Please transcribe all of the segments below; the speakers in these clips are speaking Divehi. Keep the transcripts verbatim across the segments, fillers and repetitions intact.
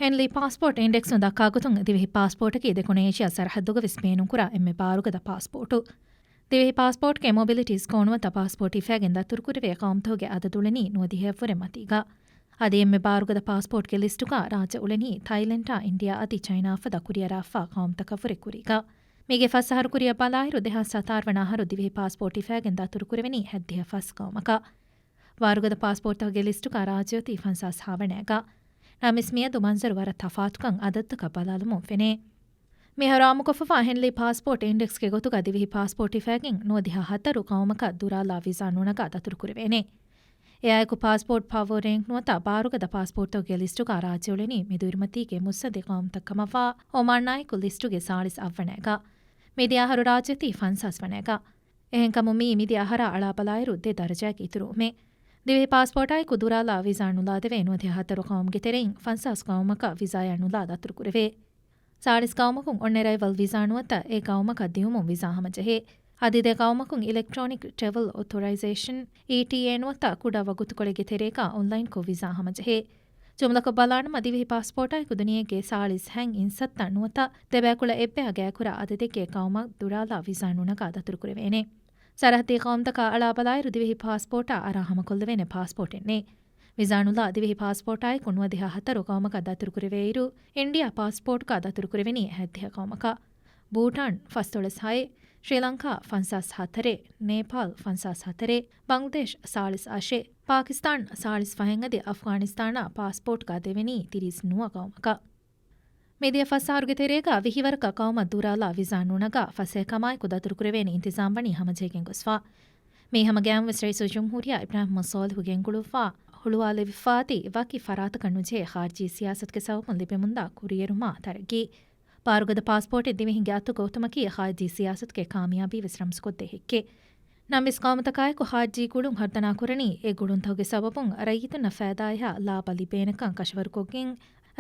ހެންލީ ޕާސްޕޯޓް އިންޑެކްސުން ދައްކާ ގޮތުން ދިވެހި ޕާސްޕޯޓަކީ ދެކުނު އޭޝިޔާ ސަރަހައްދުގަ ވެސް ބޭނުންކުރާ އެންމެ ބާރުގަދަ ޕާސްޕޯޓު. ދިވެހި ޕާސްޕޯޓްގެ މޮބިލިޓީ ސްކޯނުވަތަ ޕާސްޕޯޓް ހިފައިގެން ދަތުރުކުރެވޭ ޤައުމުތަކުގެ އަދަދު އުޅެނީ ނުވަދިހައަށްވުރެ މަތީގަ. އަދި އެންމެ ބާރުގަދަ ޕާސްޕޯޓްގެ ލިސްޓުގަ ރާއްޖެ އުޅެނީ ތައިލެންޑާ، އިންޑިޔާ އަދި ޗައިނާ ފަދަ ކުރިއަރާފާ ޤައުމުތަކަށްވުރެ ކުރީގަ. މީގެ ފަސް އަހަރު ކުރިއަށް ބަލާއިރު، ދެހާސް ހަތާރަ ވަނަ އަހަރު ދިވެހި ޕާސްޕޯޓް ހިފައިގެން ދަތުރުކުރެވެނީ ހަތްދިހަ ފަސް ޤައުމަކަށް. ބާރުގަދަ ޕާސްޕޯޓްތަކުގެ ލިސްޓުގަ ރާއްޖެއޮތީ ފަންސާސް ހަވަނައިގަ. ނަމަވެސް މިއަދު މަންޒަރު ވަރަށް ތަފާތުކަން އަދަދުތަކަށް ބަލާލުމުން ފެނޭ. މިހާރު އާއްމުކޮށްފަވާ ހެންލީ ޕާސްޕޯޓް އިންޑެކްސްގެ ގޮތުގަ ދިވެހި ޕާސްޕޯޓް ހިފައިގެން ނުވަދިހަ ހަތަރު ޤައުމަކަށް ދުރާލާ ވިސާ ނުނަގާ ދަތުރުކުރެވޭނެ. އެއާއެކު ޕާސްޕޯޓް ޕަވަރ ރޭންކް ނުވަތަ ބާރުގަދަ ޕާސްޕޯޓްތަކުގެ ލިސްޓުގަ ރާއްޖެ އުޅެނީ މެދުއިރުމަތީގެ މުއްސަނދި ޤައުމުތައް ކަމަށްވާ އޮމާންއާއެކު ލިސްޓުގެ ސާޅީސް އަށްވަނައިގަ. މިދިޔަ އަހަރު ރާއްޖެއޮތީ ފަންސާސް ވަނައިގަ. އެހެންކަމުން މިއީ މިދިޔަ އަހަރާ އަޅާބަލާއިރު ދެ ދަރަޖައަކަށް އިތުރުވުމެއް. ދިވެހި ޕާސްޕޯޓާއެކު ދުރާލާ ވިސާ ނުލާދެވޭ ނުވަދިހަ ހަތަރު ޤައުމުގެ ތެރެއިން ފަންސާސް ޤައުމަކަށް ވިސާޔާ ނުލާ ދަތުރުކުރެވޭ. ސާޅީސް ޤައުމަކުން އޮންނަ އަރައިވަލް ވިސާ ނުވަތަ އެ ޤައުމަކަށް ދިއުމުން ވިސާ ހަމަޖެހޭ. އަދި ދެ ޤައުމަކުން އިލެކްޓްރޯނިކް ޓްރެވެލް އޮތޮރައިޒޭޝަން، އީޓީއޭ، ނުވަތަ ކުޑަ ވަގުތުކޮޅެއްގެ ތެރޭގަ އޮންލައިންކޮށް ވިސާ ހަމަޖެހޭ. ޖުމްލަކޮށް ބަލާނަމަ، ދިވެހި ޕާސްޕޯޓާއެކު ދުނިޔޭގެ ސާޅީސް ހަތް އިން ސައްތަ ނުވަތަ ދެބައިކުޅަ އެއްބަޔާ ގާތްކުރާ އަދަދެއްގެ ޤައުމަށް ދުރާލާ ވިސާ ނުނަގާ ދަތުރުކުރެވޭނެ. ސަރަހައްދީ ޤައުމުތަކާ އަޅާބަލާއިރު، ދިވެހި ޕާސްޕޯޓާ އަރާ ހަމަކޮށްލެވޭނެ ޕާސްޕޯޓެއް ނެތް. ވިސާ ނުލާ ދިވެހި ޕާސްޕޯޓާއެކު ނުވަދިހަ ހަތަރު ޤައުމަކަށް ދަތުރުކުރެވޭއިރު، އިންޑިޔާ ޕާސްޕޯޓްގަ ދަތުރުކުރެވެނީ ހަތްދިހަ ޤައުމަކަށް. ބޫޓާން ފަސްދޮޅަސް ހައެއް، ޝްރީލަންކާ ފަންސާސް ހަތަރެއް، ނޭޕާލް ފަންސާސް ހަތަރެއް، ބަންގްލަދޭޝް ސާޅީސް އަށެއް، ޕާކިސްތާން ސާޅީސް ފަހެއް އަދި އަފްޣާނިސްތާނާ ޕާސްޕޯޓްގަ ދެވެނީ ތިރީސް ނުވަ ޤައުމަކަށް. މިދިޔަ ފަސް އަހަރުގެ ތެރޭގަ ވިހިވަރަކަށް ޤައުމަށް ދުރާލާ ވިސާ ނުނަގާ ފަސޭހަކަމާއެކު ދަތުރުކުރެވޭނެ އިންތިޒާމް ވަނީ ހަމަޖެހިގެން ގޮސްފަ. މި ހަމަ ގައިމުވެސް ރައީސުލްޖުމްހޫރިއްޔާ އިބްރާހިމް ސޯލިހު ގެންގުޅުއްވާ ހުޅުވާލެވިފާއިތީ ވަކި ފަރާތަކަށް ނުޖެހޭ ޚާރިޖީ ސިޔާސަތުގެ ސަބަބުން ލިބެމުންދާ ކުރިއެރުމާ ތަރައްގީ. ބާރުގަދަ ޕާސްޕޯޓެއް ދިވެހިންގެ އަތުގަ އޮތުމަކީ ޚާރިޖީ ސިޔާސަތުގެ ކާމިޔާބީވެސް ރަމްޒުކޮށްދޭ ހެއްކެއް. ނަމަވެސް ޤައުމުތަކާއެކު ޚާރިޖީ ގުޅުން ހަރުދަނާކުރަނީ އެ ގުޅުންތަކުގެ ސަބަބުން ރައްޔިތުންނަށް ފައިދާއެހާ ލާބަ ލިބޭނެކަން ކަށަވަރުކޮށްގެން،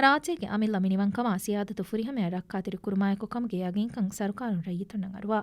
ރާއްޖޭގެ އަމިއްލަ މިނިވަންކަމާ ސިޔާދަތު ފުރިހަމަޔަށް ރައްކާތެރިކުރުމާއެކު ކަމުގެ ޔަގީންކަން ސަރުކާރުން ރައްޔިތުންނަށް އަރުވާ.